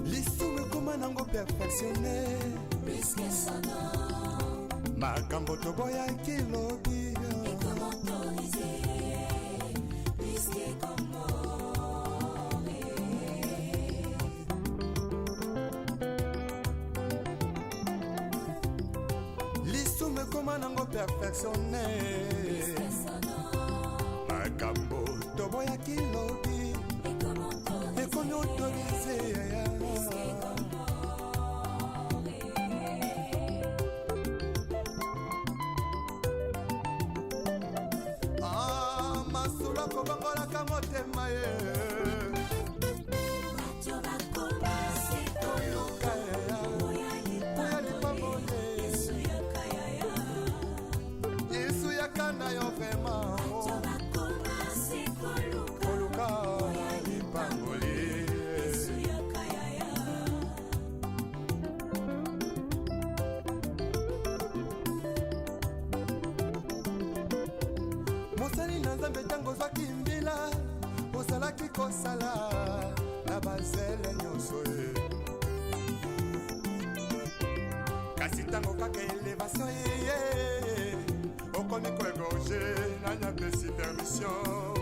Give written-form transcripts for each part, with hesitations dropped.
Lisumu ekoma nango perfectionne makambo toboyaki lobi. Lisumu ekoma nango perfectionne makambo toboyaki lobi ekomi autorise. Ah, masolo akobongolaka motema ye. Toluka oya lipamboli. Yesu yaka na yo vraiment. Koluka lipamboli. Mosali na Nzambe, ntango ozwaki mbila, ozalaki kosala na bazele nyonso ye. Kasi ntango kaka elevation eye, okomi koegorge. Nani apesi permission?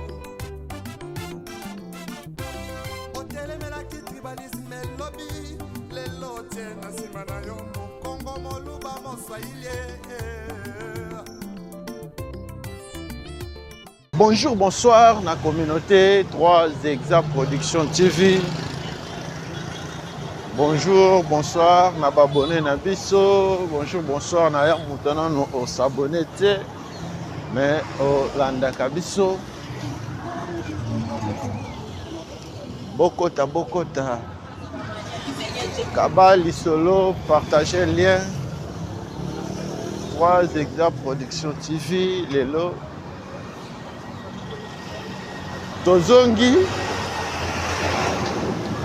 Otelemelaki tribalisme elobi, lelo otie na nsima na yo Mokongo, Moluba, Moswahili. Bonjour, bonsoir, na communauté 3 Exa Production TV. Bonjour, bonsoir, na babone na biso. Bonjour, bonsoir, na ya moto nano osabone te, mais olandaka biso. Bokota, bokota. Kaba lisolo, partager lien. 3 Exa Production TV, lelo. Tozongi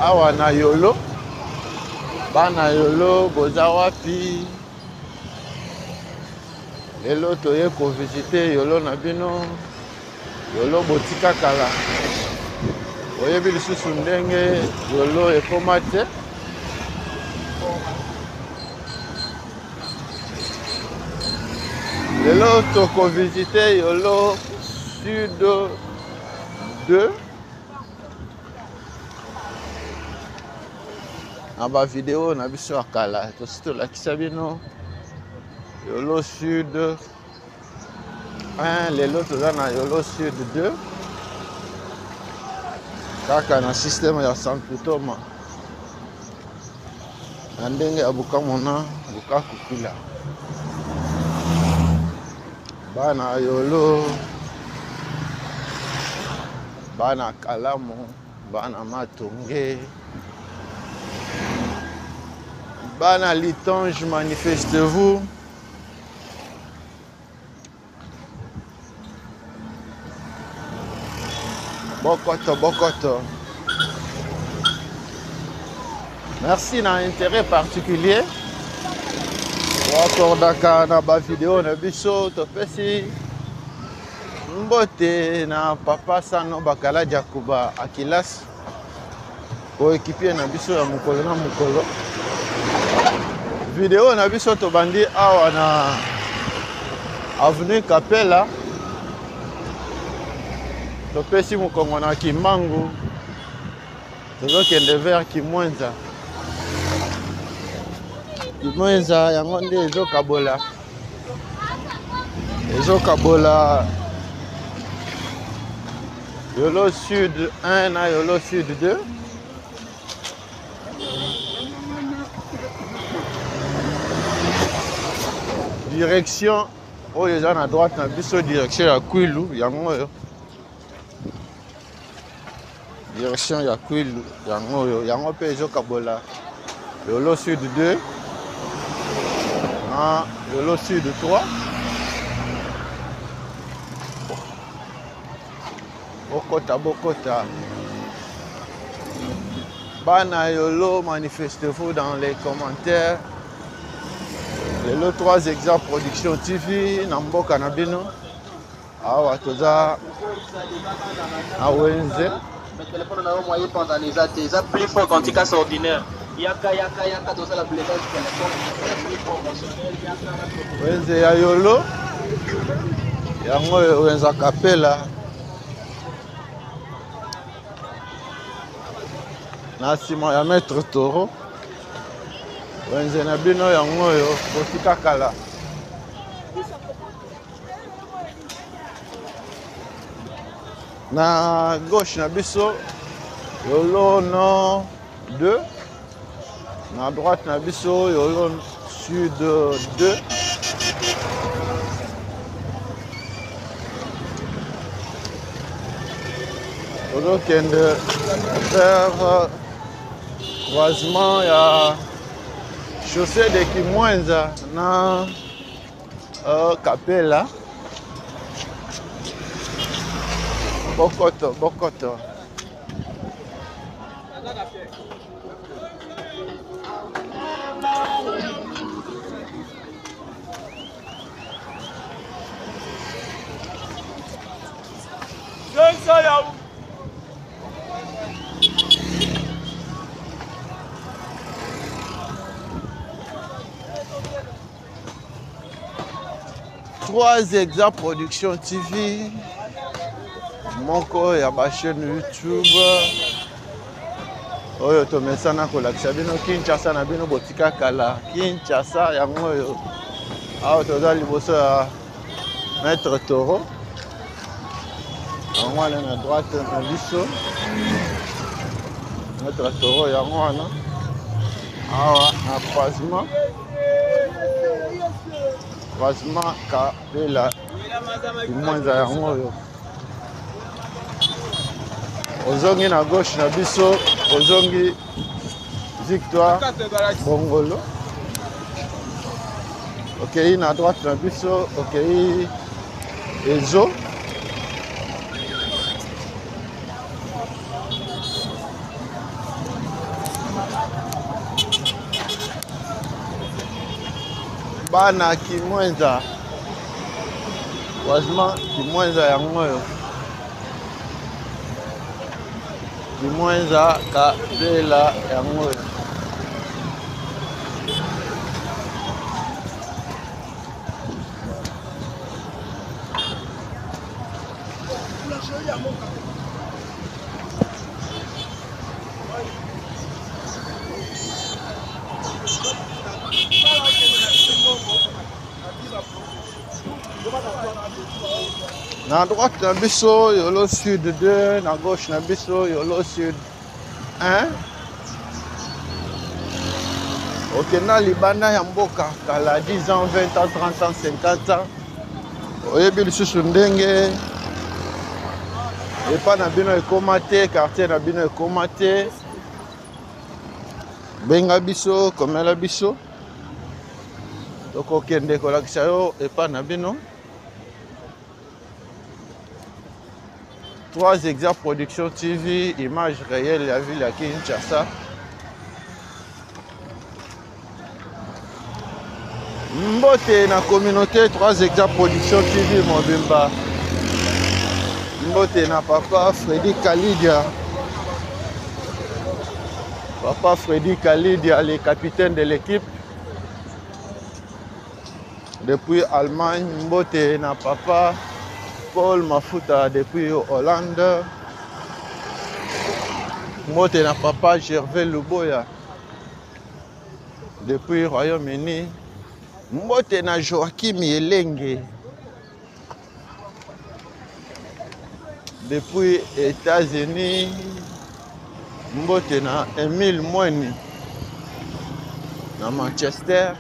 awa na Yolo. Bana Yolo, boza wapi? Lelo toye kovisite Yolo na bino. Yolo botika kala, oyebi lisusu ndenge Yolo ekoma te. Lelo tokovisite Yolo Sud 2 na bavideo na biso ya kala. Tosi tolakisa bino Yolo Sud 1, lelo toza na Yolo Sud 2, kaka na systeme ya Sankutoma na ndenge ya Bukamona Bukakukila. Bana Yolo, bana Kalamu, bana Matonge, bana Litange, manifestez-vous. Bokoto, bokoto. Merci na intérêt particulier oakordaka na bavideo na biso. Topesi mbote na papa Sano Bakala Jakuba Akilas, coéquipier na biso ya mokolo na mokolo. Video na biso tobandi awa na avenue Kapela, topesi mokongo na Kimbangu, tozokende vers Kimwenza. Kimwenza yango nde ezokabola Yolo Sud 1 na Yolo Sud 2. Direction oyo eza na droite na biso, direction ya Kwilu yango oyo. Direction ya Kwilu yango oyo, yango mpe ezokabola Yolo Sud 2 na Yolo Sud 3. Bokota, bokota. Bana Yolo, manifestez-vous dans les commentaires. Lelo 3 Exa Production TV na mboka na bino. Awa toza na wenze. Telefone na yo moyen panzana eza te, eza plus fort qu'anticasse ordinaire. Yaka yaka yaka tozala blessage téléphone plus promotionnel yaka. Wenze ya Yolo. Yango oyo wenza Kapela. Na nsima ya Maître Toro. Wenze na bino yango oyo botika kala. Na gauche na biso Yolo Nord 2, na droite na biso Yolo Sud 2. Tozokende vers croisement ya chaussée de Kimwenza na Kapela. Bokoto, bokoto. Trois Exa Production TV, moko ya ba chaîne YouTube oyo tomesana kolakisa bino Kinshasa na bino botika kala Kinshasa yango oyo. Awa toza liboso ya Maître Toro, yango wana na droite na biso Maître Toro, yango wana awa na croisement croisement Kapela Kimwenza yango oyo. Ozongi na gauche na biso, ozongi Victoire Bongolo. Okei na droite na biso, okei Ezo. Bana Kimwenza, croisement Kimwenza yango oyo. Kimwenza Kapela yango oyo. Na droite na biso Yolo Sud 2, na gauche na biso Yolo Sud 1. Okenda libanda ya mboka kala 10 ans, 20 ans, 30 ans, 50 ans, oyebi lisusu ndenge epa na bino ekoma te, quartier na bino ekoma te. Benga biso, komela biso, tokokende kolakisa yo epa na bino. 3 Exa Production TV, image réelle ya ville ya Kinshasa. Mbote na communauté 3 Exa Production TV mobimba. Mbote na papa Freddy Kalidia. Papa Freddy Kalidia, le capitaine de l'équipe. Depuis Allemagne, mbote na papa Paul Mafuta depuis Hollande. Mbote na papa Gervais Luboya depuis Royaume-Uni. Mbote na Joachim Yelenge depuis États-Unis. Mbote na Emile Mweni na Manchester.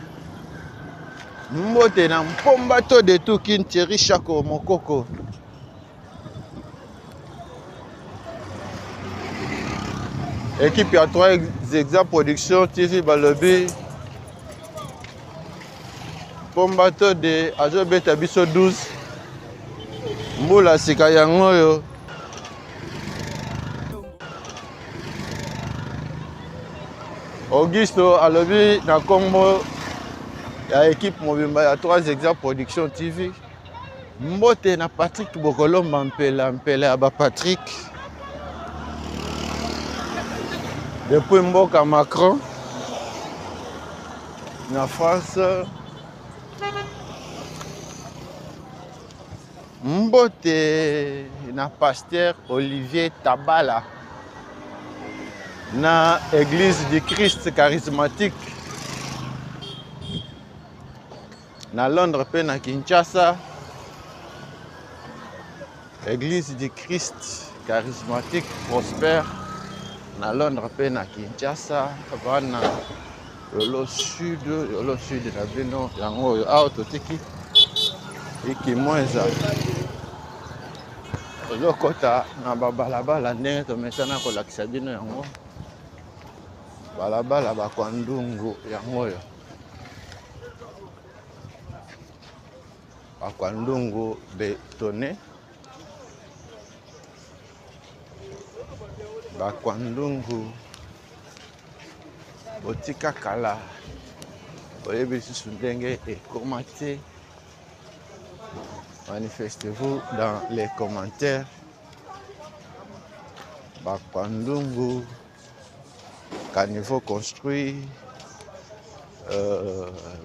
Mbote na Mpomba to de Tukin Thierry Chako Mokoko. Équipe ya 3 Exa Production TV balobi Mpomba to de azobeta biso 12 mbula sika yango oyo. Augusto alobi na nkombo ya ekipe mobimba ya 3 Exa Production TV. Mbote na Patrick Bokolomba Mpela Mpela ya ba Patrick. Depuis mboka Macron na France. Mbote na pasteur Olivier Tabala na Église du Christ charismatique na Londres mpe na Kinshasa. Église du Christ charismatique prospère na Londres mpe na Kinshasa. Bana Yolo Sud, Yolo Sud na bino yango oyo awa totiki ikimweza tozokɔta na babalabala ndenge tomesana kolakisa bino yango balabala bakwandungu yango oyo bakwandungu betone bakwandungu botika kala oyebi lisusu ndenge ekoma te. Manifestez-vous dans les commentaires. Bakwandungu, caniveau construit,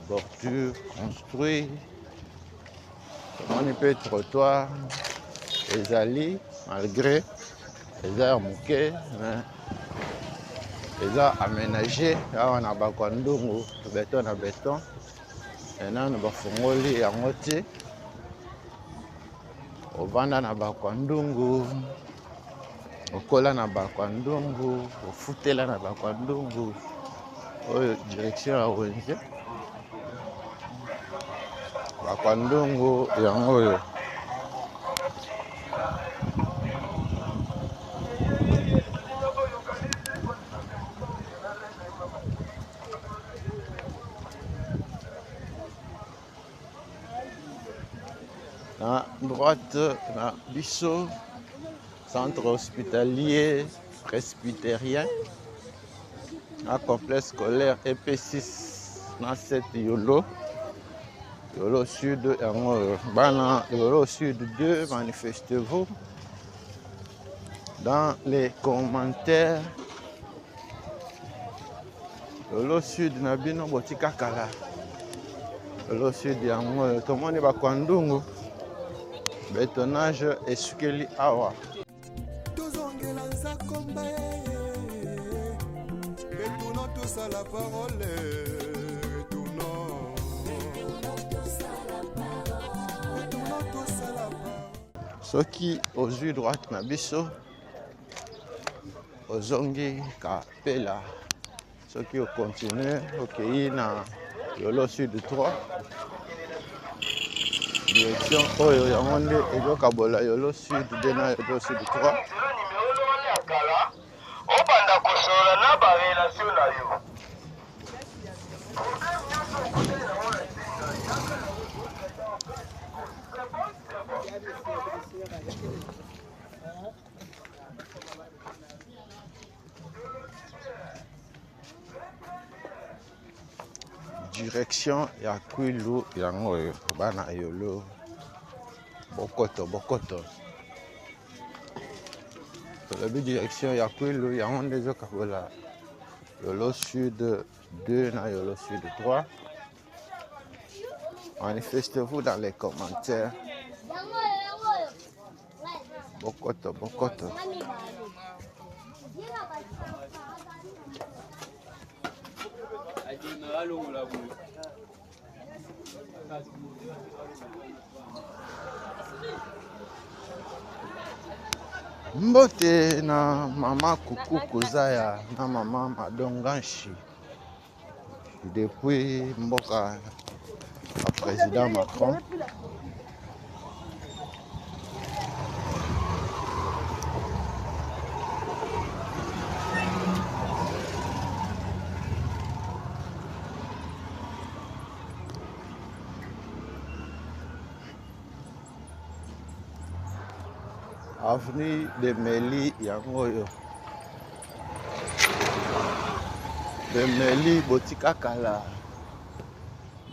bordure construit, tomoni mpe trottoir ezali malgré eza ya moke mais eza aménagé awa na Bakwandungu, beton na beton nano bafungoli yango te. Ovanda na Bakwandungu, okola na Bakwandungu, ofutela na Bakwandungu, oyo direction ya wenze Bakwandungu yango oyo. Na droite na biso centre hospitalier presbytérien na complexe scolaire EP6 na 7 Yolo Yolo Sud yango oyo. Bana Yolo Sud 2, manifestez-vous dans les commentaires. Yolo Sud na bino botika kala. Yolo Sud yango oyo tomoni bakwandungu betonnage esukeli awa. Tozongela nzakomba, retournons tous à la parole, retournons, retournons tous à la parole. Soki ozwi droite na biso ozongi Kapela, soki okontinue okei na Yolo Sud 3 direction oyo yango nde ezokabola Yolo Sud 2 na Yolo Sud 3. Nimero wana ya kala, obanda kosolola na barelation na yo. Direction ya Kwilu yango oyo bana Yolo bokoto bokoto tolobi direction ya Kwilu yango nde ezokabola Yolo Sud 2 na Yolo Sud 3. Manifestez-vous dans les commentaires. Bokoto bokoto. Mbote na mama Kuku Kozaya na mama Madonganshi depuis mboka ya président Macron. Avenue de Meli yango oyo. Bemeli botika kala,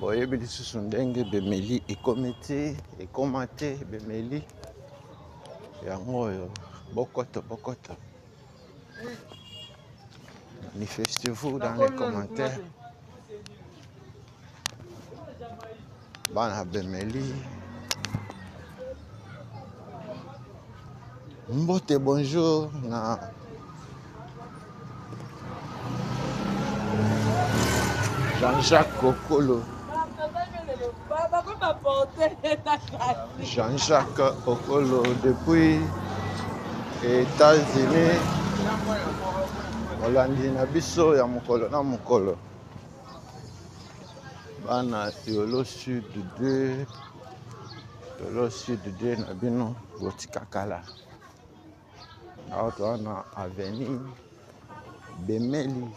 boyebi lisusu ndenge bemeli ekomi te, ekoma te. Bemeli yango oyo, bokoto bokoto. Manifestez-vous dans les commentaires. Bana bemeli, mbote, bonjour na Jean-Jacques Kokolo. Jean-Jacques Okolo depuis États-Unis, molandi na biso ya mokolo na mokolo. Bana Yolo Sud 2, Yolo Sud 2 na bino botika kala. Awa toza na avenue Bemeli,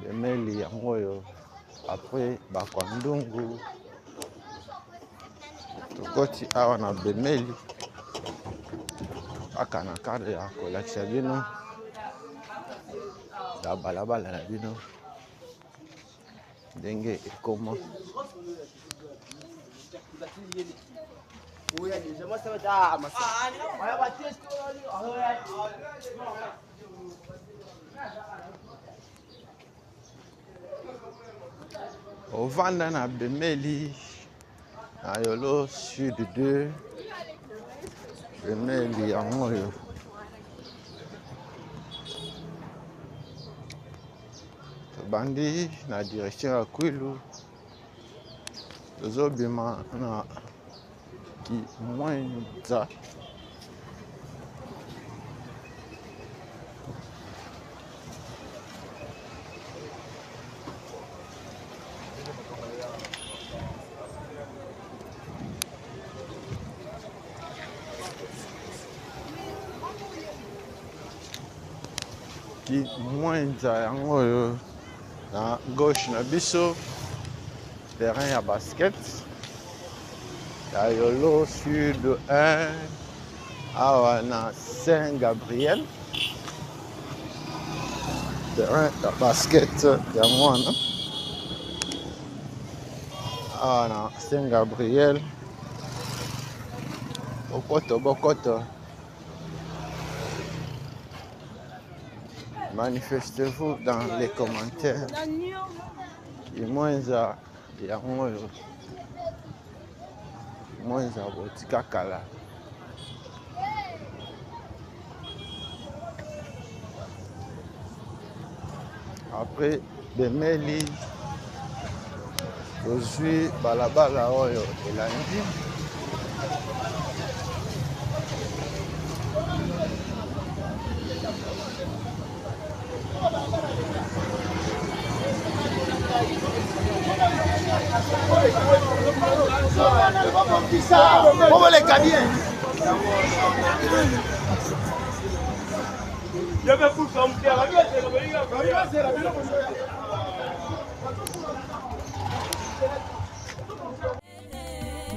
Bemeli yango oyo après Bakwandungu. Tokoti awa na Bemeli kaka na cadre ya kolakisa bino ya balabala na bino ndenge ekoma. Ovanda na Bemeli na Yolo Sud 2, Bemeli yango oyo. Tobandi na direction ya Kwilu, tozobima na Kimwenza. Kimwenza yango oyo na gauche na biso, terrain ya basket ya Yolo Sud 1 awa na Saint Gabriel, terrain ya basket yango wana awa na Saint Gabriel. Bokoto bokoto, manifestez-vous dans les commentaires. Kimwenza yango oyo, Kimwenza botika kala. Après Bemeli, tozwi balabala oyo elandi. Boboleka bien.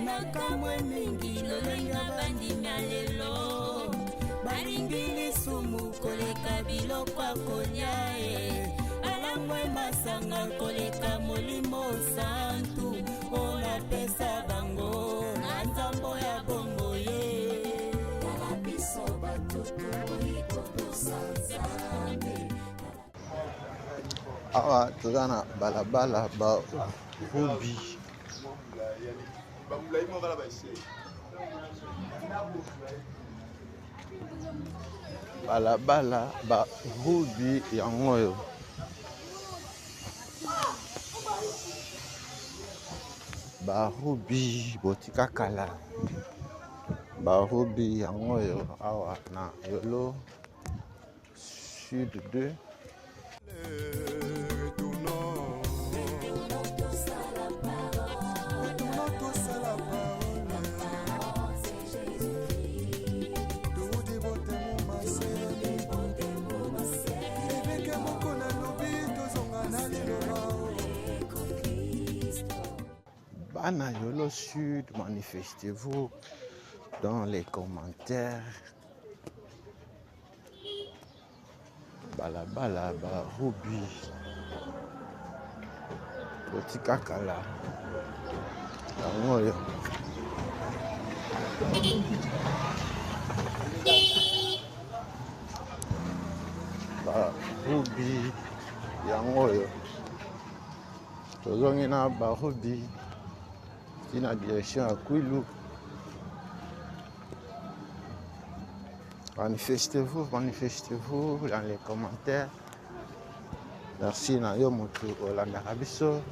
Nakamwe mingi lolenge bandimi ya lelo balingi lisumu koleka biloko ya kolia e balangwe masanga koleka molimo santu oyo napesa bango na nzambo ya bongo ye. Tala biso bato tokoki kotosa Nzambe. Awa toza na balabala Barubi. Balabala Barubi yango oyo. Barubi botika kala. Barubi yango oyo awa na Yolo Sud 2. Retournons. Retournons tous à la parole. Toudi botemo mase. Eveke moko nalobi tozonga na liloba. Bana Yolo Sud, manifestez-vous dans les commentaires. Balabala barubi botika kala yango oyo. Barubi yango oyo tozongi na barubi ti na direction ya Kwilu. Manifestez-vous, manifestez-vous dans les commentaires. Merci na yo motu olandaka biso.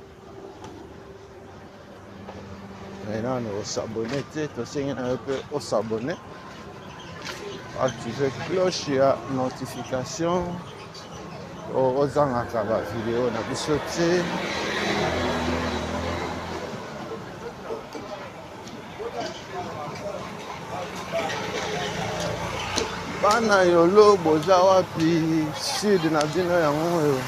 Maintenant osabonne te, tosengi na yo mpe osabonne. Active cloche ya notification ozangaka ba video na biso te. Bana yolo boza wapi? Sud na bino yango oyo.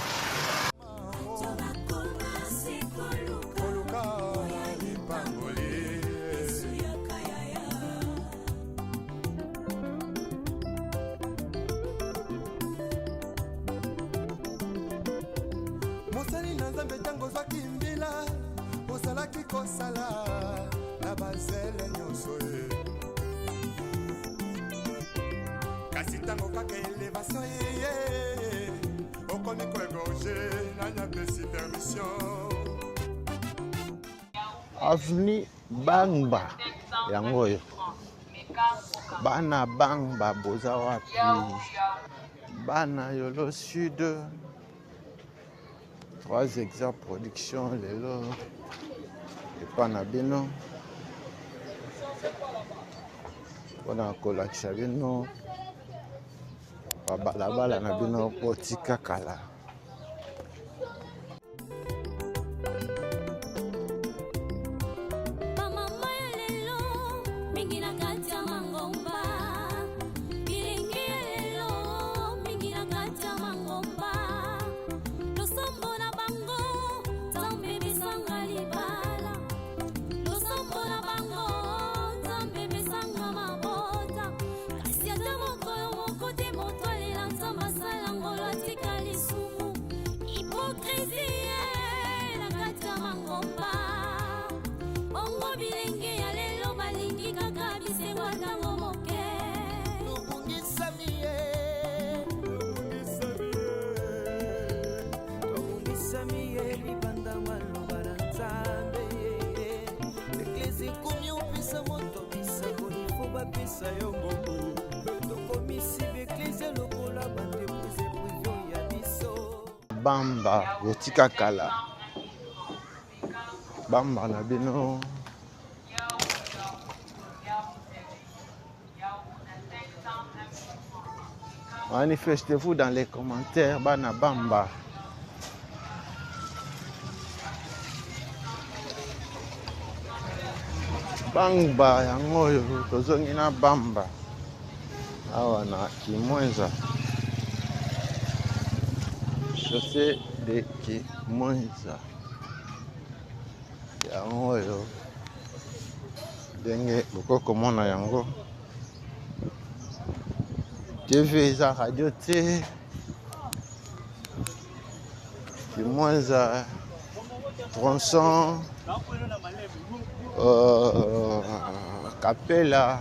Mosali na Nzambe, ntango ozwaki mbila, ozalaki kosala na bazele nyonso ye. Kasi ntango kaka elevation eye, okomi koegorge, nani apesi permission? Avenue Bangba yango oyo. Bana Bangba boza wapi? Bana Yolo Sud. 3 Hexa Production lelo epa na bino mpona kolakisa bino babalabala na bino botika kala. Bamama ya lelo mingi na kati ya mangomba, bilenge ya lelo mingi na kati ya mangomba, losambo na bango Nzambe pesanga libala, losambo na bango Nzambe pesanga mabota, kasi ata mokolo moko te moto alela Nzambe asala ngolo atika lisumu, hypocrisie na kati ya mangomba. Bongo bilenge ya lelo balingi kaka bisengo ntango moke. Tobungisami ye, tobungisami ye libanda maloba na Nzambe. Eklesi ekomi opesa moto bisakoli fo bapesa yo mbongo. Tokomisi baeklese lokola baentreprise prive ya biso. Bamba botika kala, bamba na bino. Manifestez-vous dans les commentaires, bana Bamba. Bamba yango oyo tozongi na Bamba awa na Kimwenza, chaussée de Kimwenza yango oyo ndenge bokoki komona yango. TV eza radio te. Kimwenza tronçon Kapela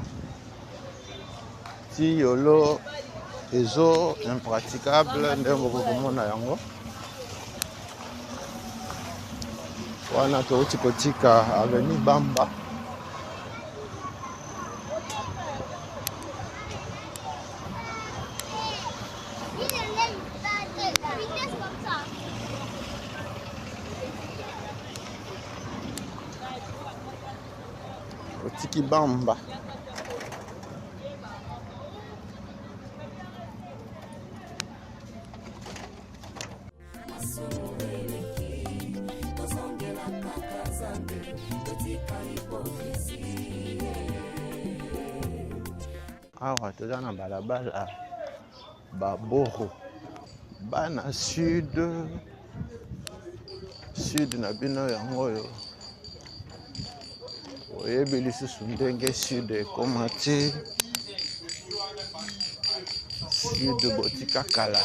ti Yolo ezo impraticable ndenge bokoki komona yango wana. Touti kotika avenue Bamba. Otiki Bamba. Masumu eleki, tozongela kaka Nzambe, totika hypocrisie. Awa toza na balabala Baboro, bana sud sud na bino yango oyo. Oyebi lisusu ndenge sud ekoma te, sud botika kala.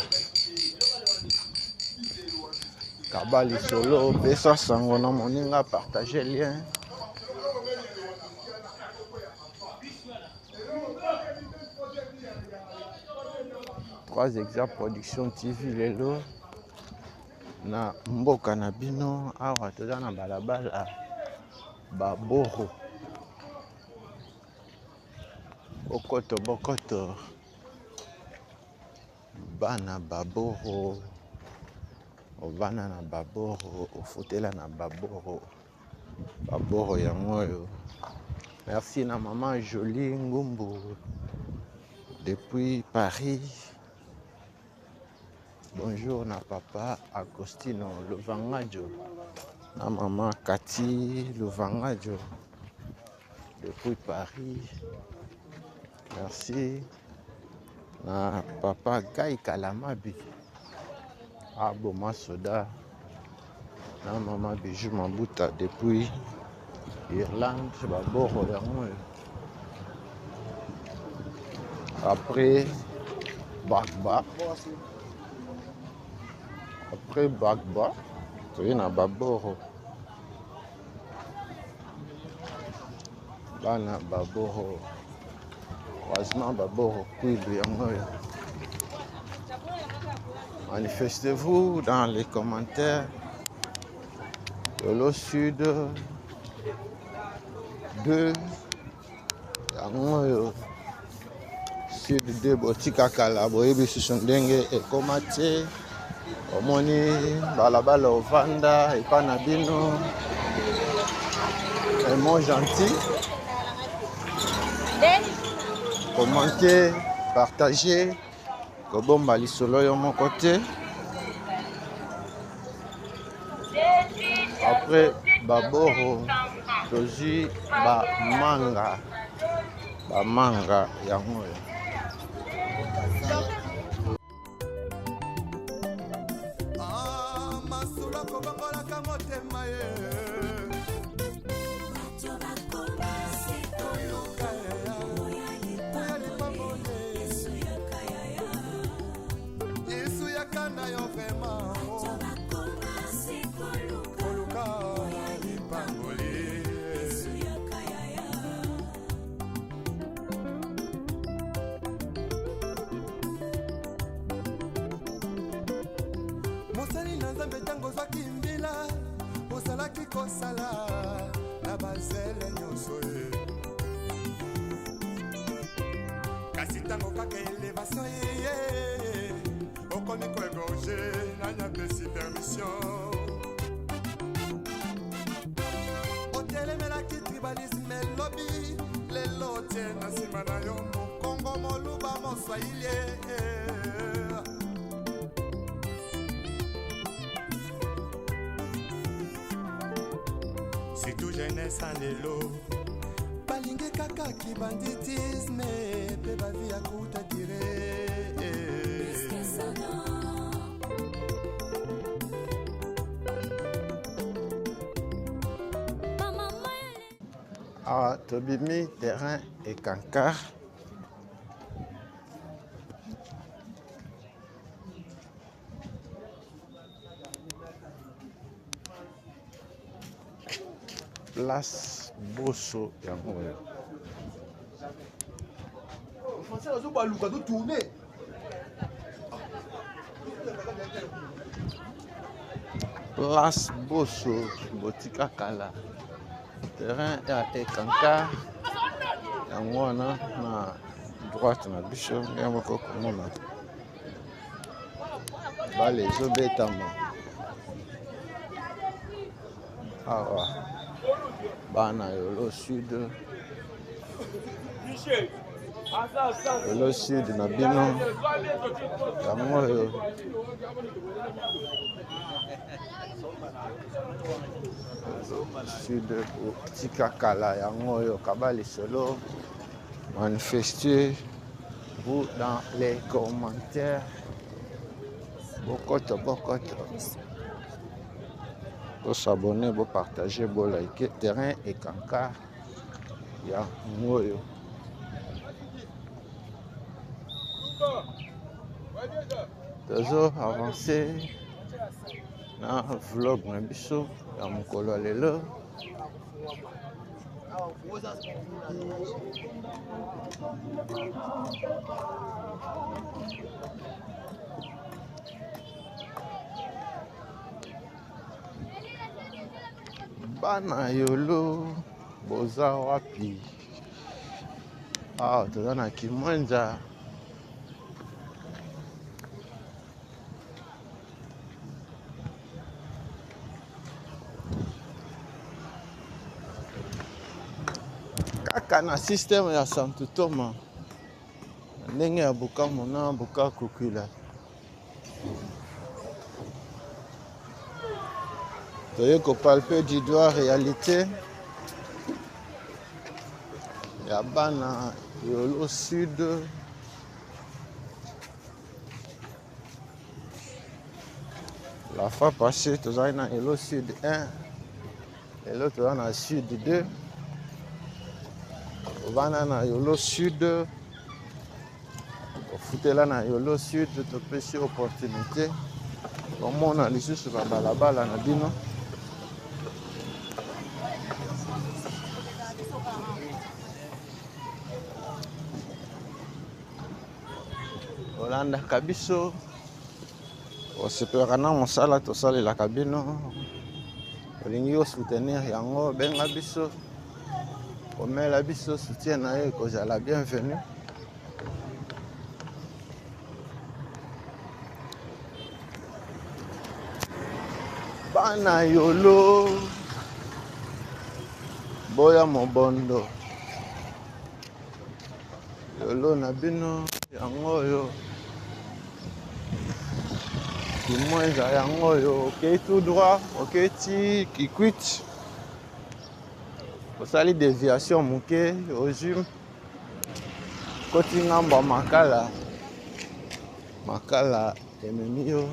Kaba lisolo, pesa sango na moninga, partage lien. Trois Exa Production TV lelo na mboka na bino awa toza na balabala Baboro. Bokoto bokoto bana Baboro, ovanda na Baboro, ofutela na Baboro, Baboro yango oyo. Merci na maman Jolie Ngumbu depuis Paris. Bonjour na papa Agostino Lovangajo na maman Cathy Lovangajo depuis Paris. Merci na papa Guy Kalamabi aboma soda na maman Bijou Mabuta depuis Irlande, baboro yango oyo. Après Bagba, après Bagba, toye na baboro, bana baboro, croisement baboro kwilu yango oyo. Manifestez-vous dans les commentaires. Yolo Sud 2 yango oyo Sud 2 botika kala boyebi susu ndenge ekoma te omoni balabala ovanda epa na bino Raymond Gentil commentez partagez kobomba lisolo yo moko te après baboro tozwi bamanga bamanga yango oyo. Ah, masolo kobongolaka motema ye Yesu yaka na yo vraiment koluka lipamboli. Mosali na Nzambe, ntango ozwaki mbila ozalaki kosala na bazele nyonso ye, kasi ntango kaka elevation ye okomi koegorge, nani apesi permission? Otelemelaki tribalisme elobi, lelo otie na nsima na yo mokongo, moluba, moswahili. Surtout jeunesse ya lelo balingi kaka kibanditisme mpe bavi ya kuta dire. Awa tobimi terrain Ekankar. Place Boso yango oyo. Français azobaluka totourne. Place Boso botika kala terrain ya Ekankar yango wana na droite na biso ndenge moko komona bale ezobetama awa bana Yolo Sud, Yolo Sud na bino yango oyo. Sud tika kala yango oyo kaba lisolo. Manifestez vous dans les commentaires. Bokoto bokoto, bosabone, bopartage, bolike. Terrain Ekankar yango oyo. Tozo avance. Na vlog na biso ya mokolo ya lelo. Bana Yolo boza wapi? Awa toza na Kimwenza. Kaka na système ya Santo Toma na ndenge ya Bukamu na Bukakukwila. Toye kopalpe du doigt réalité ya bana Yolo Sud. La fois passée, tozalaki na Yolo Sud 1, lelo toza na Sud 2. Ovanda na Yolo Sud, ofutela na Yolo Sud, topesi opportunité komona lisusu babalabala na bino. Olandaka biso, osepelaka na mosala tosalelaka bino, olingi osoutenir yango, benga biso, komela biso soutien na yo ekozala bienvenu. Bana Yolo boya mobondo Yolo na bino yango oyo Kimwenza yango oyo okei tout droit okei ti Kikwit osali deviation moke ozwi koti ngambo ya Makala Makala ememi yo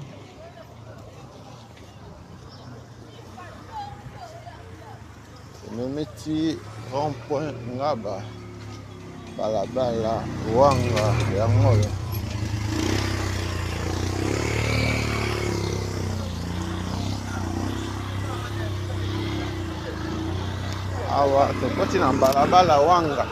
ememi ti rond point Ngaba balabala Wanga yango oyo. Awa tokoti na balabala Wanga.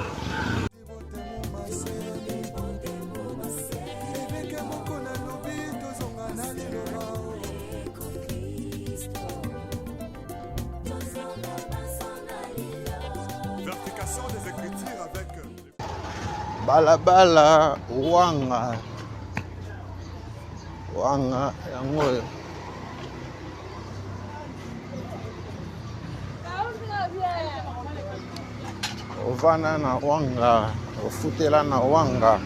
Balabala Wanga Wanga yango oyo. Ovanda na Wanga, ofutela na Wanga.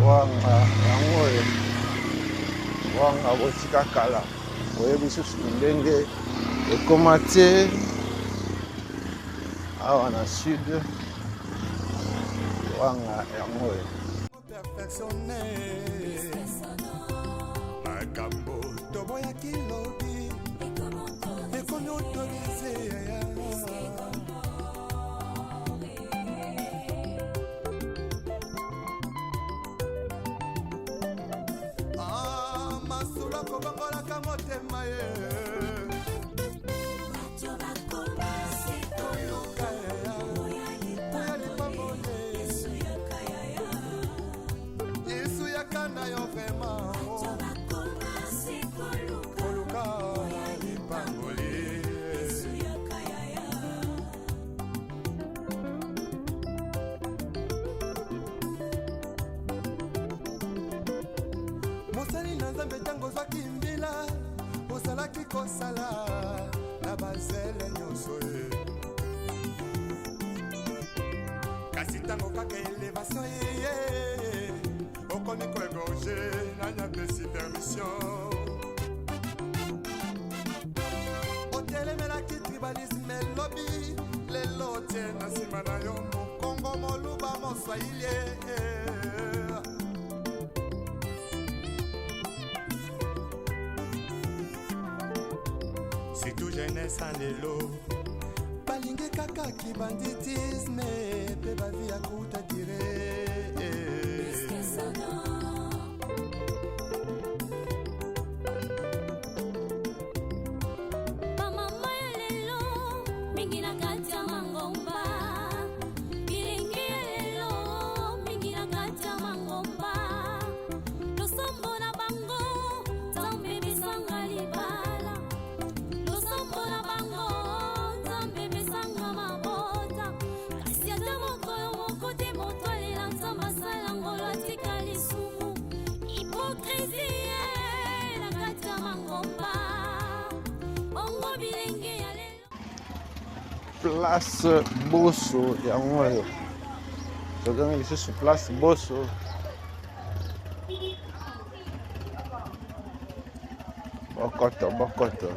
Wanga yango oyo. Wanga botika kala, boyebi susu ndenge ekoma te awa na sud. Wanga yango oyo. Perfectionné makambo toboyaki lobi ekomi autorise. Ah, masolo akobongolaka motema ye koluka ya lipamboli Yesu yaka na yo vraiment koluka lipamboli. Mosali na Nzambe, ntango ozwaki mbila ozalaki kosala na bazele nyonso ye, kasi ntango kaka elevation eye, okomi koégorger. Nani apesi permission? Otelemelaki tribalisme elobi, lelo otie na nsima na yo Mokongo, Moluba, Moswahili. Surtout jeunesse ya lelo balingi kaka kibanditisme mpe bavi ya kuta dire. Place Boso yango oyo. Tozongi lisusu place Boso. Bokoto, bokoto.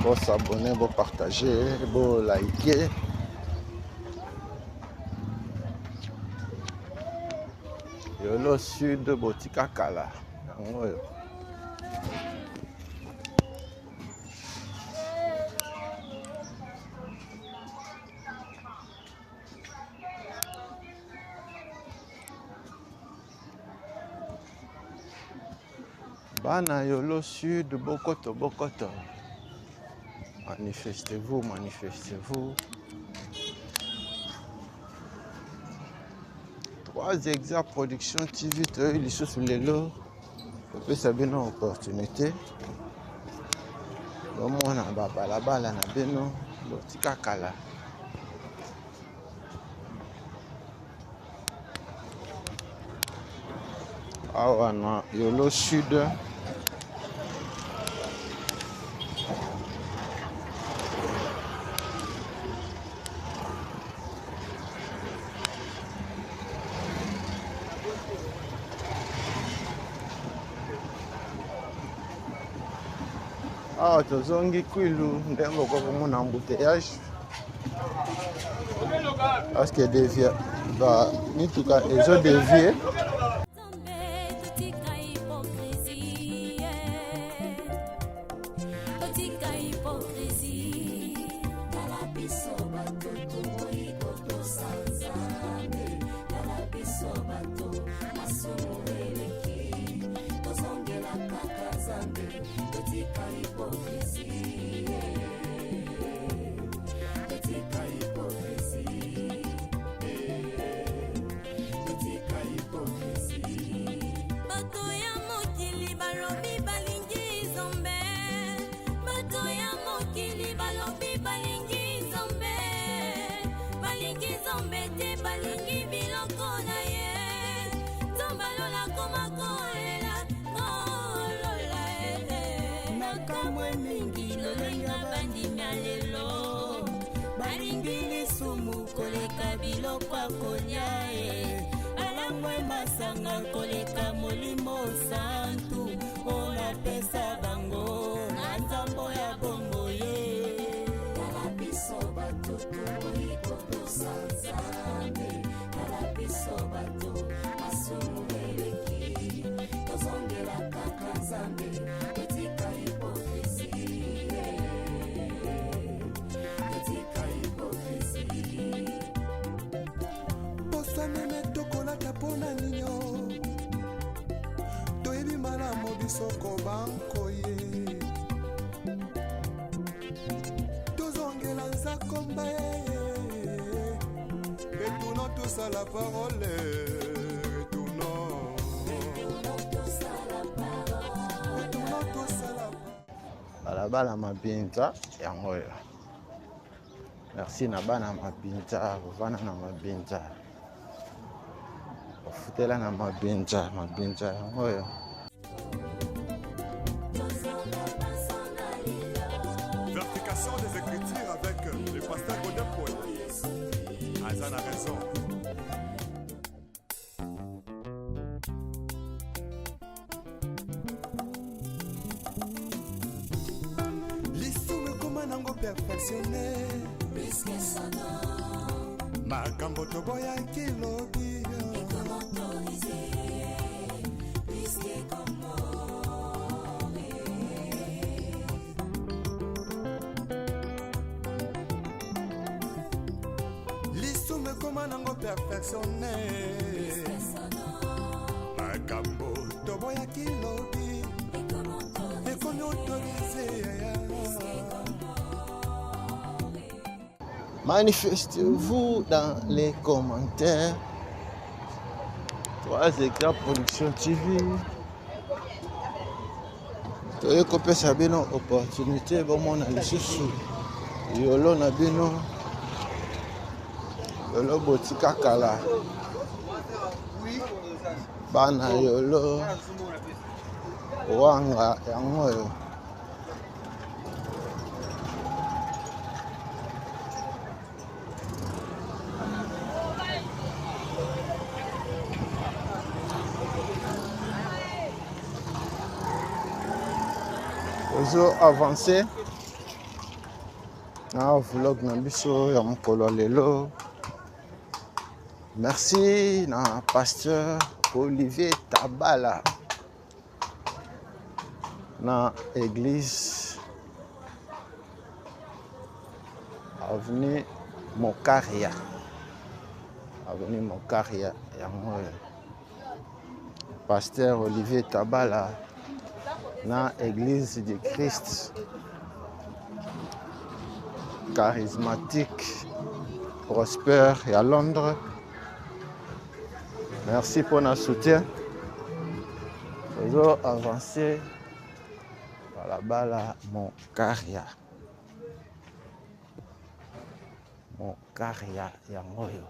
Bo s'abonner, bo partager, bo liker. Yolo Sud botika kala yango oyo. Bana Yolo Sud, bokoto, bokoto. Manifestez-vous, manifestez-vous. 3 Exa Production TV, toyei lisusu lelo kopesa bino opportunité bomona babalabala na bino botika kala. Awa na Yolo Sud, awa tozongi Kwilu ndenge okoki komona embouteillage parce que devia ba mituka ezo devier. Soko bankoye tozongela nzakomba retournons tous à la parole, retournons, retournons tous à la balabala mabinza yango oyo. Merci na bana mabinza, bovanda na mabinza, bofutela na mabinza, mabinza yango oyo. Vérification des Écritures avec le pasteur Godin Paul. Azan a raison. Lisumu ekoma nango perfectionné. Makambo toboyaki lobi. Lisumu ekoma nango perfectionné. Makambo toboyaki lobi. Ekomi autorisé. Manifestez-vous dans les commentaires. 3 Exa Production TV. Toye kopesa bino opportunité bomona lisusu yolo na bino yolo botika kala bana yolo wanga yango oyo. Tozo avancer na vlog na biso ya mokolo ya lelo. Merci na pasteur Olivier Tabala na église avenue Mokaria, avenue Mokaria yango oyo. Pasteur Olivier Tabala na église du Christ charismatique Prosper ya Londres. Merci pour notre soutien. Tozo avancer balabala Mokaria. Mokaria yango oyo.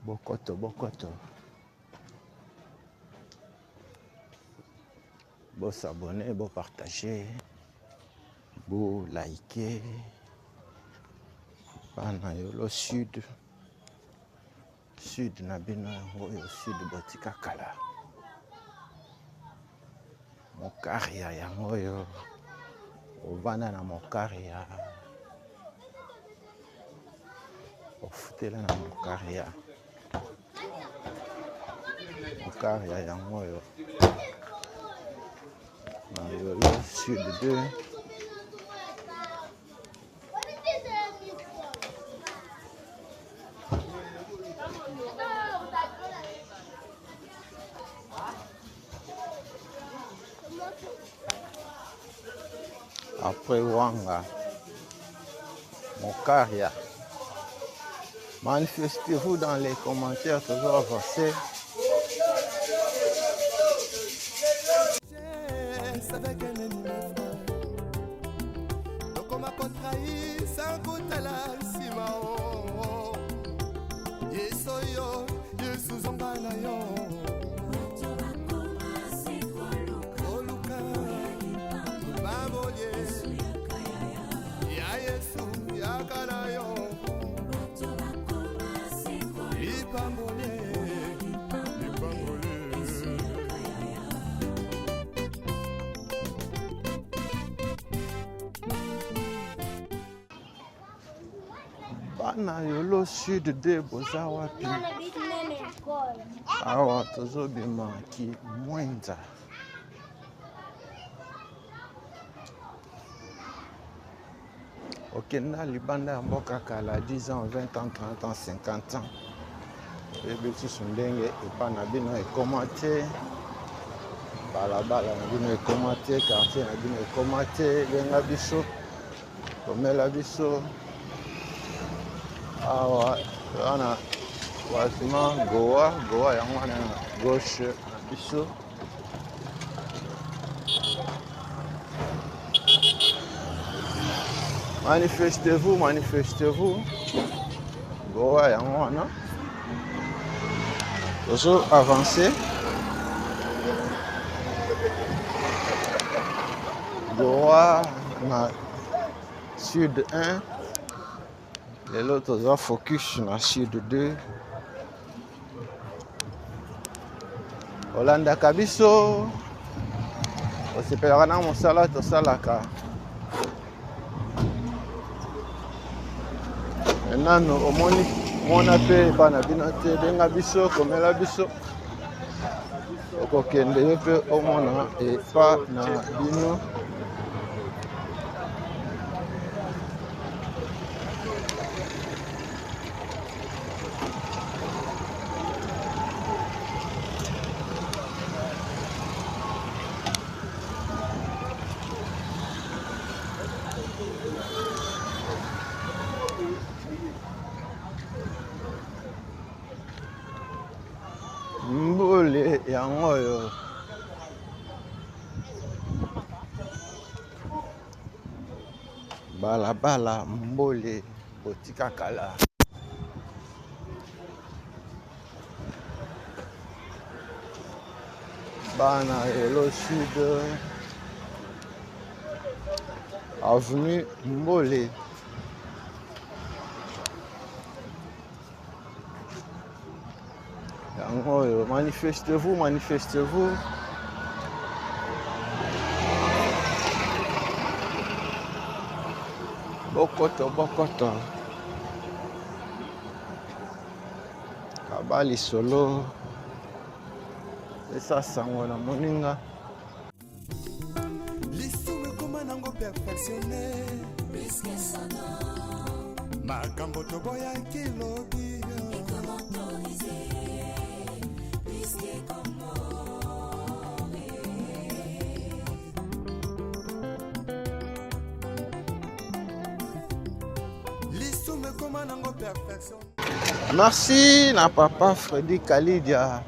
Bokoto bokoto. Bo s'abonner, bo partager, bo liker. Bana Yolo Sud. Sud na bino yango oyo Sud botika kala. Mokaria yango oyo ovanda na Mokaria. Ofutela na Mokaria. Mokaria yango oyo na Yolo Sud 2. Après Wanga, Mokaria. Manifestez-vous dans les commentaires, toujours avancez. Tokoma kotrahir sans kotala nsima o Yesu yo Yesu zonga na yo koluka babolie ya Yesu yaka na yo lipambole lipambole. Bana Yolo Sud 2 boza wapi? Awa tozobima Kimwenza. Okenda libanda ya mboka kala 10 ans, 20 ans, 30 ans, 50 ans. Oyebi lisusu ndenge epa na bino ekoma te, balabala na bino ekoma te, quartier na bino ekoma te. Benga biso, komela biso. Awa wana croisement Goa, Goa yango wana na gauche na biso. Manifestez-vous, manifestez-vous. Goa yango wana. Tozo avancer. Goa na Sud 1. Lelo toza focus na Sud 2. Olandaka biso, osepelaka na mosala tosalaka. Nanu omoni mona pe epa na bino te, benga biso, komela biso, okokende yo pe omona epa na bino. Mbole yango oyo balabala mbole botika kala. Bana Yolo Sud avenue Mbole. Yango oyo, manifestez-vous, manifestez-vous. Bokoto bokoto. Kaba lisolo. Pesa sango na moninga. Lisumu ekoma nango perfectionne makambo toboyaki lobi. Lisumu ekoma nango perfection. Merci na papa Freddy Kalidia,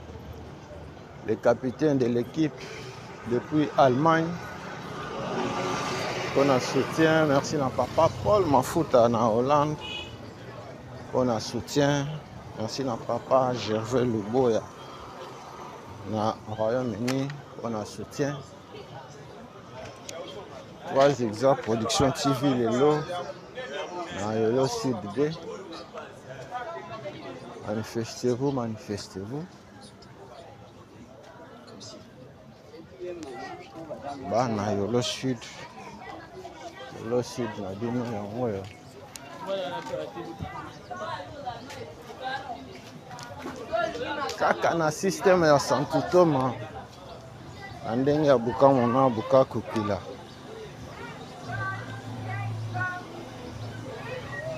le capitaine de l'équipe depuis Allemagne, pour notre soutien. Merci na papa Paul Mafuta na Hollande pour notre soutien. Merci na papa Gervais Luboya na Royaume-Uni pour notre soutien. 3 Exa Production TV lelo na Yolo Sud D. Manifestez-vous, manifestez-vous. Bana Yolo Sud, Yolo Sud na bino yango oyo. Kaka na système ya Santu Toma na ndenge ya buka mona buka kokila.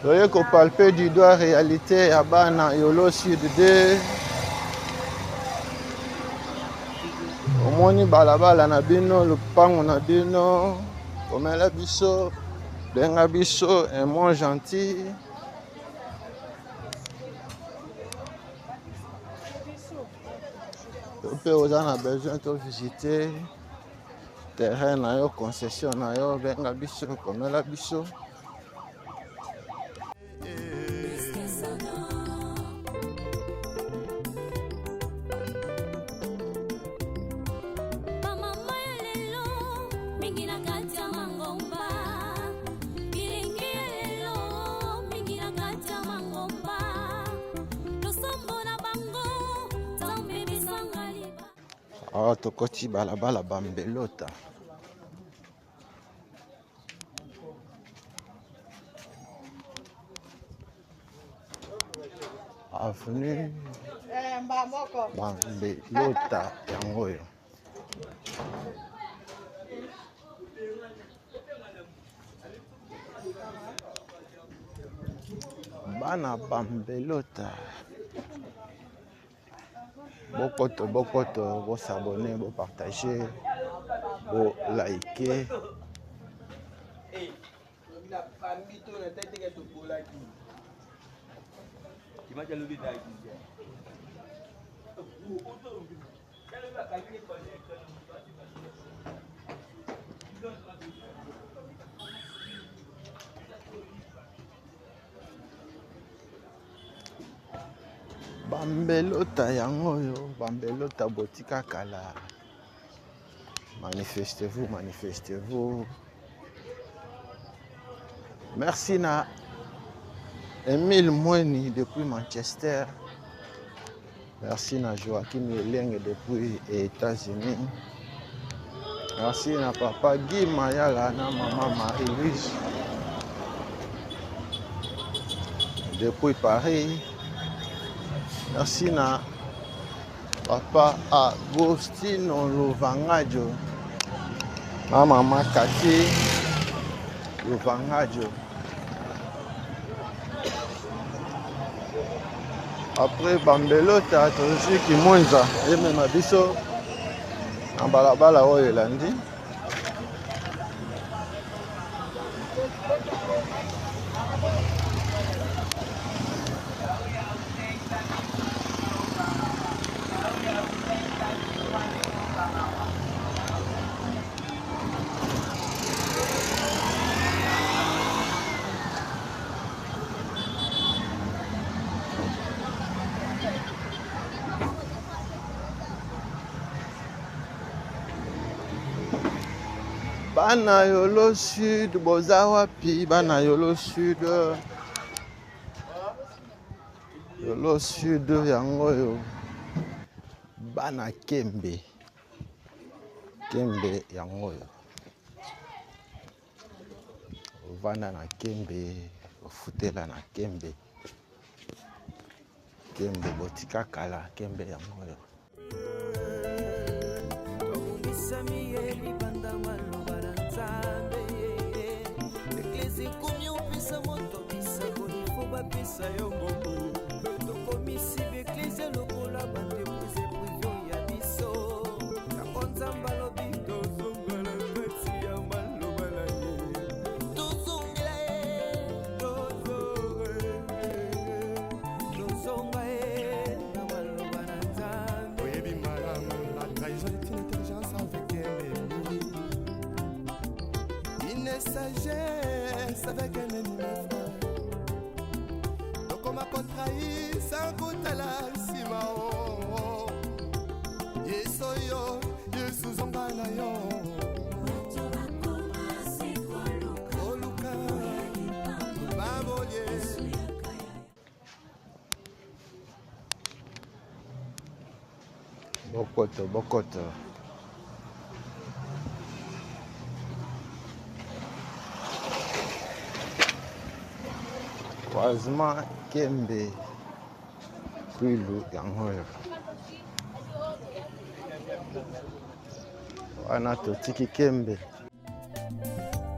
Toye kopalpe du doigt réalité ya bana Yolo Sud 2. Omoni balabala na bino, lopango na bino, komela biso, benga biso un mot gentil. Mpe oza na besoin to visiter terrain na yo, concession na yo, benga biso, komela biso. Bamama ya lelo mingi na kati ya mangomba, bilenge ya lelo mingi na kati ya mangomba, losambo na bango Nzambe bisanga liba. Awa tokoti balabala Bambelota. Avenue Bambelota yango oyo. Bana Bambelota. Bokoto bokoto, bo s'abonner, bo partager, bo liker. Bambelota yango oyo, Bambelota botika kala. Manifestez-vous, manifestez-vous. Merci na Emile Mweni depuis Manchester. Merci na Joachim Elenge depuis États-Unis. Merci na papa Guy Mayala na maman Marie-Louise depuis Paris. Merci na papa Agostino Luvangajo na maman Cathy Luvangajo. Après Bambelota tozwi Kimwenza emema biso na balabala oyo elandi. Bana Yolo Sud, boza wapi? Bana Yolo Sud, Yolo Sud yango oyo. Bana Kembe, Kembe yango oyo. Kovanda na Kembe, kofutela na Kembe. Kembe botika kala, Kembe yango oyo. Tobongisami ye libanda maloba na Nzambe. Eglise ekomi opesa moto bisakoli fo bapesa yo mbongo. Tokomisi baeglise lokola baentreprise prive ya biso. Yango Nzambe alobi tozonga na kati ya maloba na ye. Tozongela ye, tozonga ye, tozonga ye na maloba na Nzambe. Oyebi malamu, la trahison est une intelligence avec un ennemi, une sagesse avec un ennemi, mes frères. Tokoma kotrahir sans kotala nsima. O Yesu oyo, Yesu, zonga na yo. Bato bakoma se koluka Koluka babolie. Yaka ya Bokoto, bokoto. Croisement Kembe Kwilu yango oyo. Wana totiki Kembe.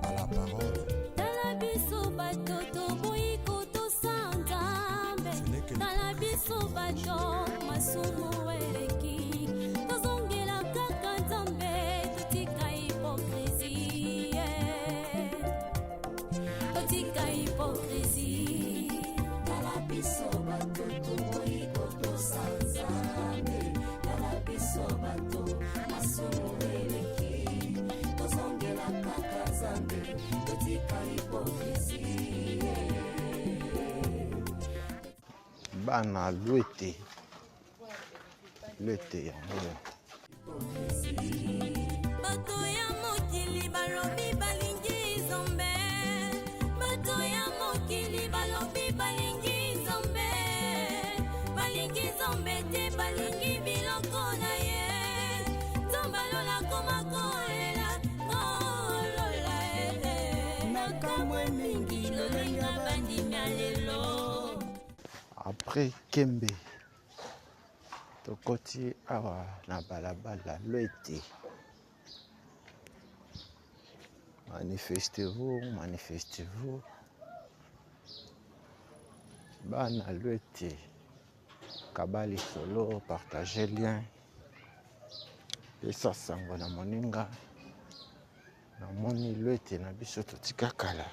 À la parole. Tala biso bato toboyi kotosa Nzambe. Ce n'est que Tala biso bato masumu eleki, tozongela kaka Nzambe, totika hypocrisie, totika hypocrisie. Tala biso bato toboyi kotosa Nzambe. Tala biso bato masumu eleki, tozongela kaka Nzambe, totika hypocrisie. Bana Lwete. Lwete yango oyo. Bato ya mokili balobi balingi Nzambe. Bato ya mokili balobi balingi Nzambe, balingi Nzambe te, balingi biloko na ye. Nzambe alola koma kolela kolola nakamwe mingi lolenga bandimi ya lelo. Après Kembe, tokoti awa na balabala Lwete. Manifestez-vous, manifestez-vous. Bana Lwete, kaba lisolo, partage lien. Pesa sango na moninga. Namoni Lwete na biso totika kala.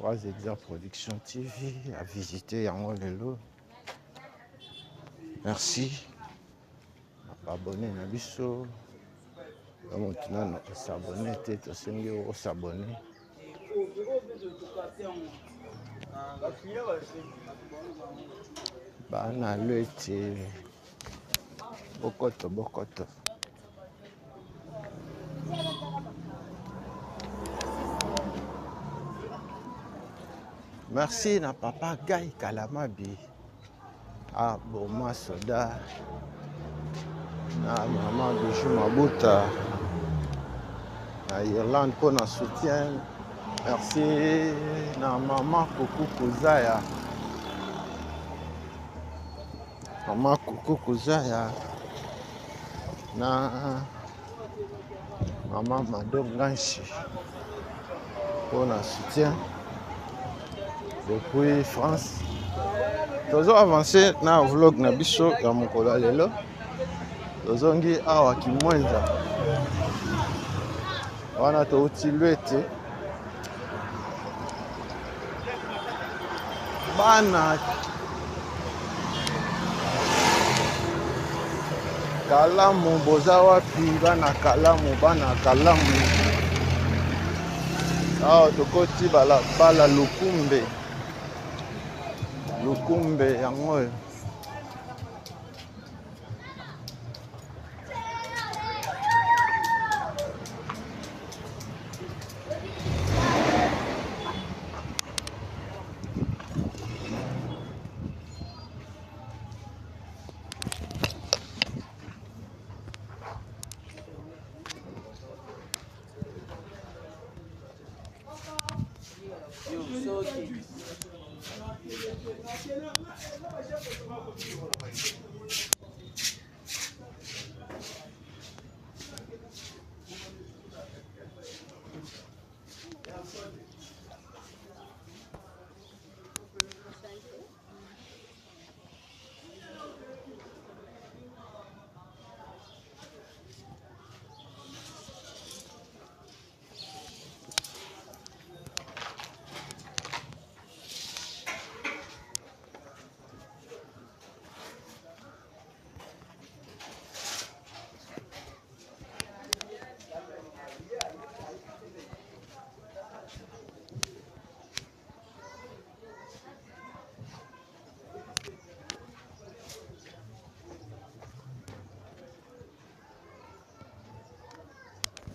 3 Exa Production TV a visité yango lelo. Merci na baabonné na biso. Yo moto nano osabone te, tosengi yo osabone. Bana Lwete, bokoto bokoto. Merci na papa Guy Kalamabi aboma soda na mama Bijou Mabuta na Irlande mpo na soutien. Merci na mama Kuku Kuzaya, mama Kuku Kuzaya na mama Mado Nganshi mpo na soutien depuis France. Tozo avancer na vlog na biso ya mokolo ya lelo. Tozongi awa Kimwenza, wana touti Lwete. Bana Kalamu boza wapi? Bana Kalamu, bana Kalamu. Awa tokoti balabala Lukumbe. Lukumbe yango oyo. Yo soki.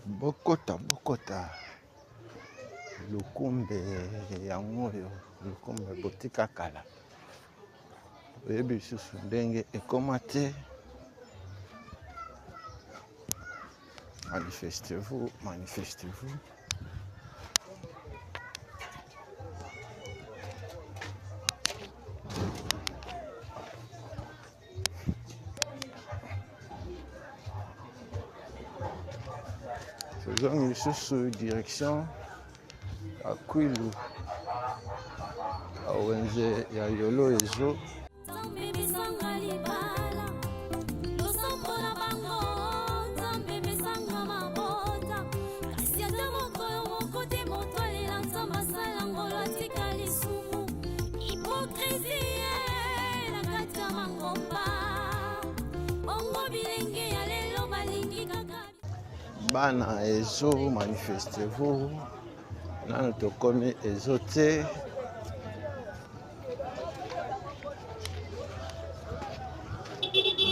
Bokota bokota lukumbe yango oyo lukumbe botika kala oyebi lisusu ndenge ekoma te. Manifestez-vous, manifestez-vous. Tozongi lisusu direction ya Kwilu, ya wenze ya Yolo Ezo. Nzambe pesanga libala, losambo na bango, Nzambe pesanga mabota. Kasi ata mokolo moko te moto alela Nzambe asala ngolu atika lisumu. Hypocrisie na kati ya mangomba. Bongo bilenge ya lelo balingi kaka Bana Ezo, manifestez-vous. Nanu tokomi Ezo te.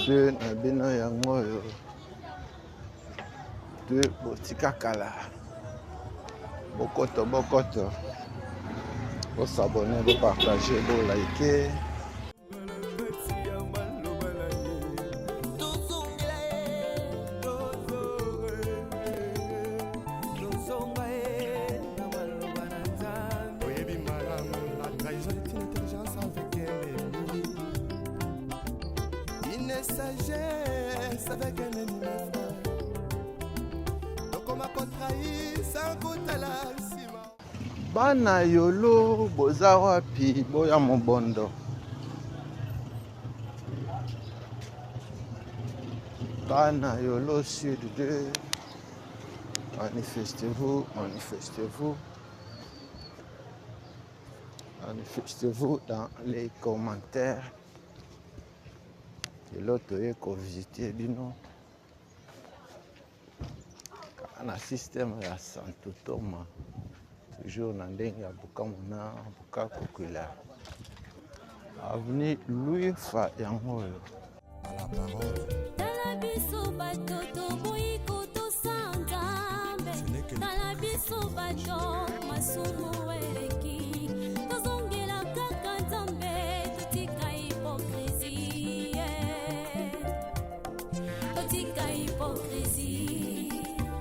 Deux na bino yango oyo. Deux botika kala. Bokoto bokoto. Bo s'abonner, bo partager, bo liker. Oyebi malamu, la trahison est une intelligence avec un ennemi. Une sagesse avec un ennemi, mes frères. Tokoma kotrahir sans kotala nsima. Bana Yolo boza wapi boya mobondo. Bana Yolo Sud 2, manifestez-vous, manifestez-vous. Manifestez-vous dans les commentaires. Lelo toye kovisite bino kaka na système ya Santo Thomas, toujours na ndenge ya Bukamona Bukakokila, avenue Louis Fa yango oyo. À la parole. Tala biso bato toboyi kotosa Nzambe. Ce n'est que Tala biso bato masumu eleki. Tozongela kaka Nzambe, totika hypocrisie. Totika hypocrisie.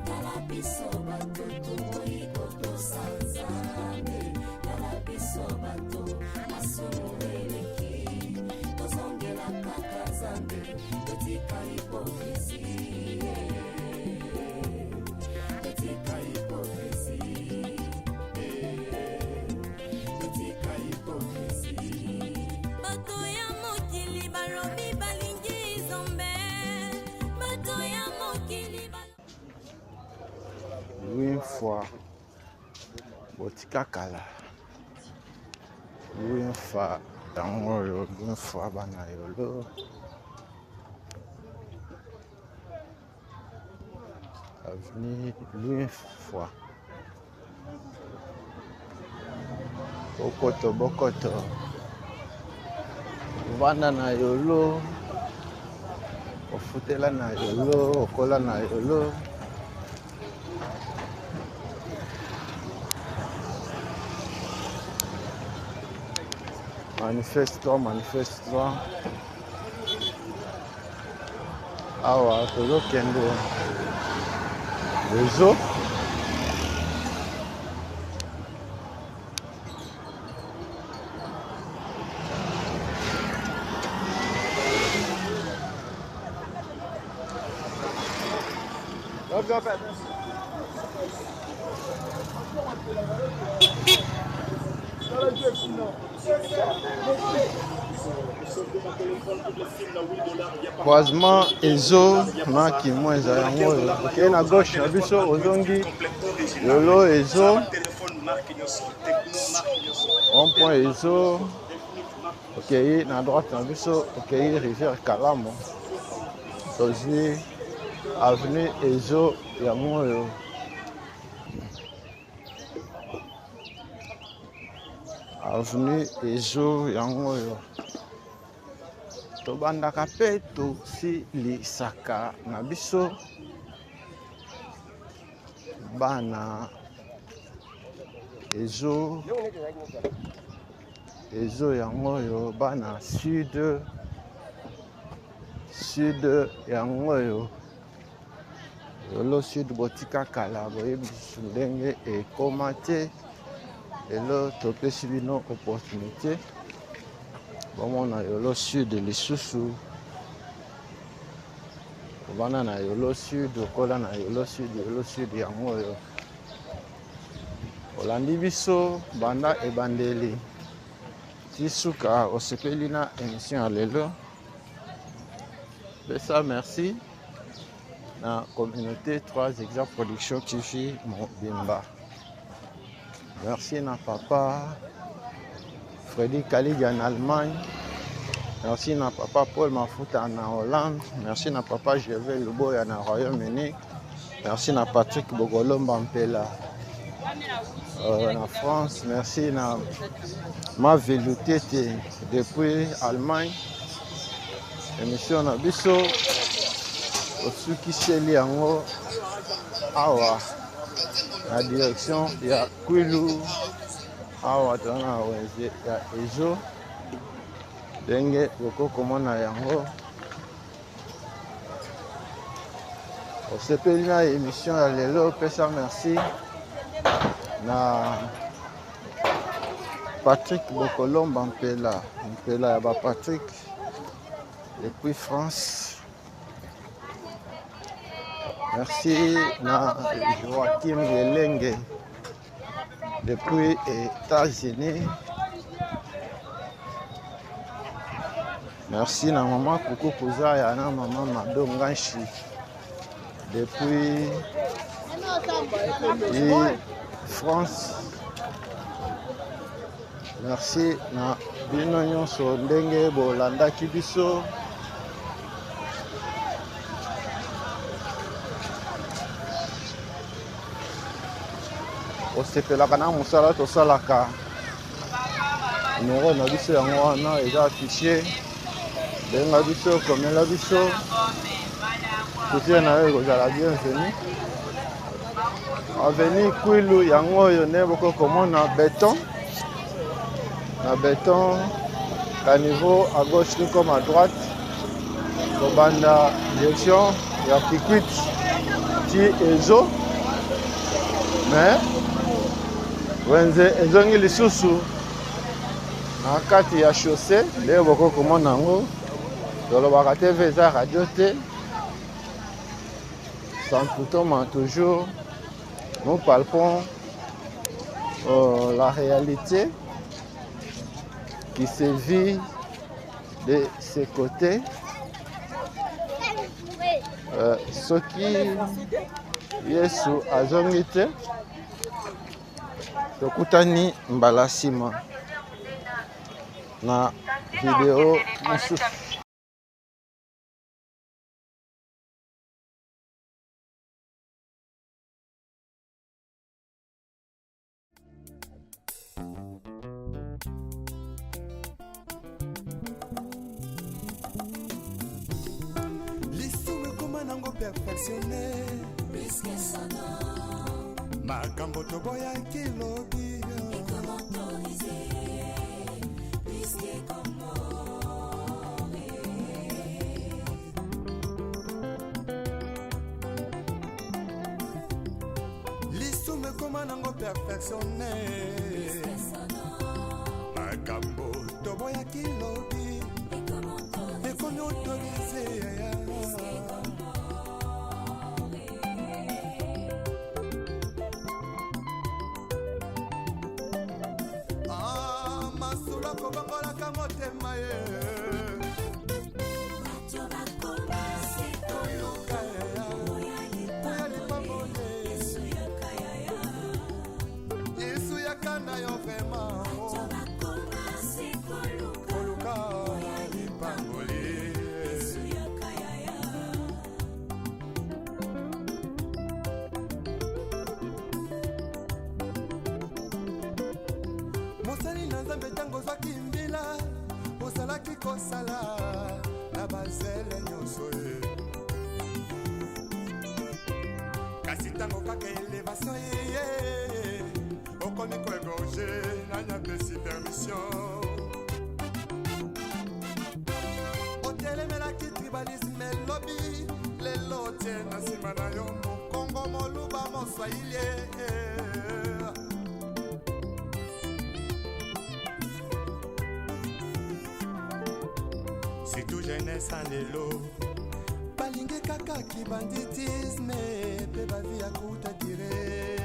Tala biso bato toboyi kotosa Nzambe. Tala biso bato masumu eleki. Tozongela kaka Nzambe, totika hypocrisie. Totika hypocrisie. Totika hypocrisie. Bato ya mokili balobi balingi Nzambe. Bato ya mokili Louis Fa botika kala. Louis Fa yango oyo, Louis Fa bana Yolo. Avenue Louis Fa. Bokoto bokoto. Vanda na Yolo. Ofutela na Yolo, okola na Yolo. Manifeste-toi, manifeste-toi. Awa tozokende réseau. Croisement ezo na kimwenza yango oyo okei na gauche na biso ozongi yolo ezo rond point ezo okei na droite na biso okei rivière kalamu tozwi avenue ezo yango oyo avenue ezo yango oyo tobandaka mpe tosilisaka na biso bana ezo ezo yango oyo bana sud sud yango oyo lelo sud botika kala boyebi lisusu ndenge ekoma te lelo topesi bino opportunité bomona yolo sud lisusu obanda na yolo sud okola na yolo sud yolo sud yango oyo olandi biso banda ebandeli ti suka osepeli na émission ya lelo pesa merci na communauté 3 Exa Production TV mobimba merci na papa Freddy Kalidia en Allemagne merci na papa Paul Mafuta na Hollande merci na papa Gervais Luboya na Royaume-Uni merci na Patrick Bogolomba Mpela na France merci na Mavelu Tete depuis Allemagne émission na biso osukiseli yango awa na direction ya Kwilu awa toza na wenze ya Ezo ndenge bokoki komona yango osepeli na émission ya lelo pesa merci na Patrick Bokolomba Mpela Mpela ya ba Patrick depuis France merci na Joachim Yelenge depuis États-Unis merci na mama Kuku Kuzaya na mama Mado Nganshi depuis France merci na bino nyonso ndenge bolandaki biso osepelaka na mosala tosalaka numero na biso yango wana eza affiche benga biso komela biso soutien na yo ekozala bienvenu avenue Kwilu yango oyo nde bokoki komona beton na beton caniveau à gauche tout comme à droite kobanda direction ya Kikwit ti ezo mais wenze ezongi lisusu na kati ya chaussée nde bokoki komona yango tolobaka tv eza radio te Sans toujours, nous palpons la réalité qui se vit de ce côté. Soki Yesu azongi te, tokutani mbala nsima na video mosusu. Lisumu ekoma nango perfectionne makambo toboyaki lobi lisumu ekoma nango perfectionne makambo toboyaki lobi ekomi autorise. Kobongolaka motema ye. Bato bakoma se koluka koluka yaya oya oya lipamboli, lipamboli. Yesu yaka yaya. Yesu yaka na yo vraiment. Bato bakoma se koluka koluka oya lipamboli, Yesu yaka yaya. Mosali na Nzambe, ntango ozwaki mbila, ozalaki kosala na bazele nyonso ye. Kasi ntango kaka élévation eye, okomi koégorger. Nani apesi permission? Otelemelaki tribalisme elobi, lelo otie na nsima na yo Mokongo, Moluba, Moswahili. Surtout jeunesse ya lelo balingi kaka kibanditisme mpe bavi ya kuta dire.